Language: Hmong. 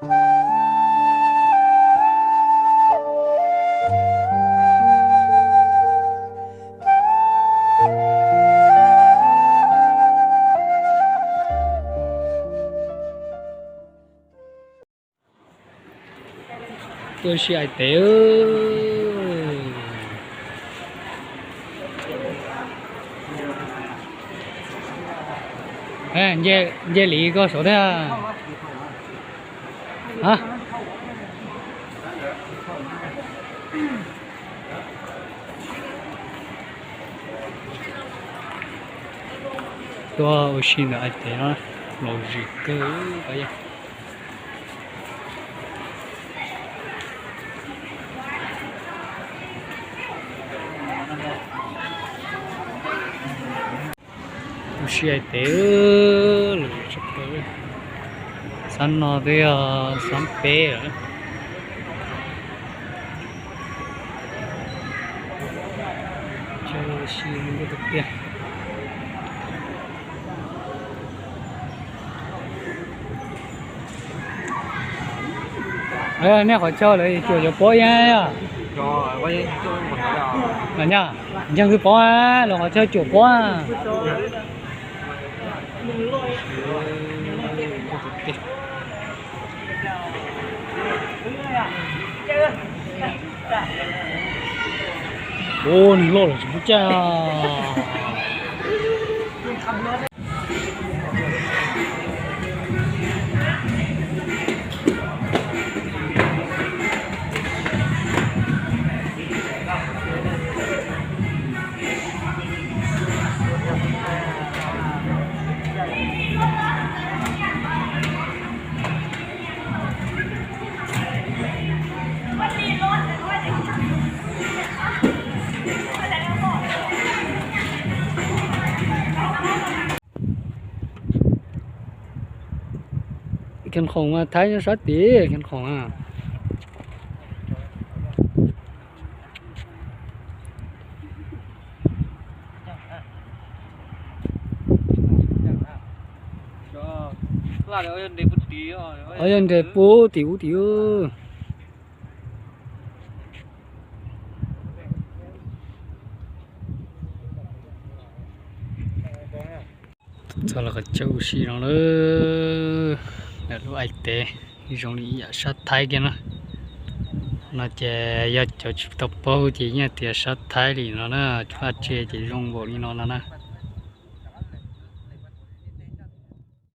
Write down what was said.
Tuaj ua si hais tias, nce li koj saud thiab. Tuaj ua si ntawm hais tias no, los zim kawg. Ua si hais tias, xab no twb yog xab peb lawm. Nej qhov chaw lawv cuam yuav pob ib yam, los nyaj, ntseeg twb pob, lawv qhov chaw cuam pob. Ua, nws loj los tsis pub caij. Khiav khoom mas Thaib nyob sab tid, khiav khoom a. Yog nres puag tim ub tim ub. Txog lawv qhov chaw ua si no lawm, lub hais tias zoo li ib yam sab Thaib kiag na. No ces yog cov tsis tau paub ces yeej tias sab Thaib li no na, vaj tse ces zoo npaum li no no na.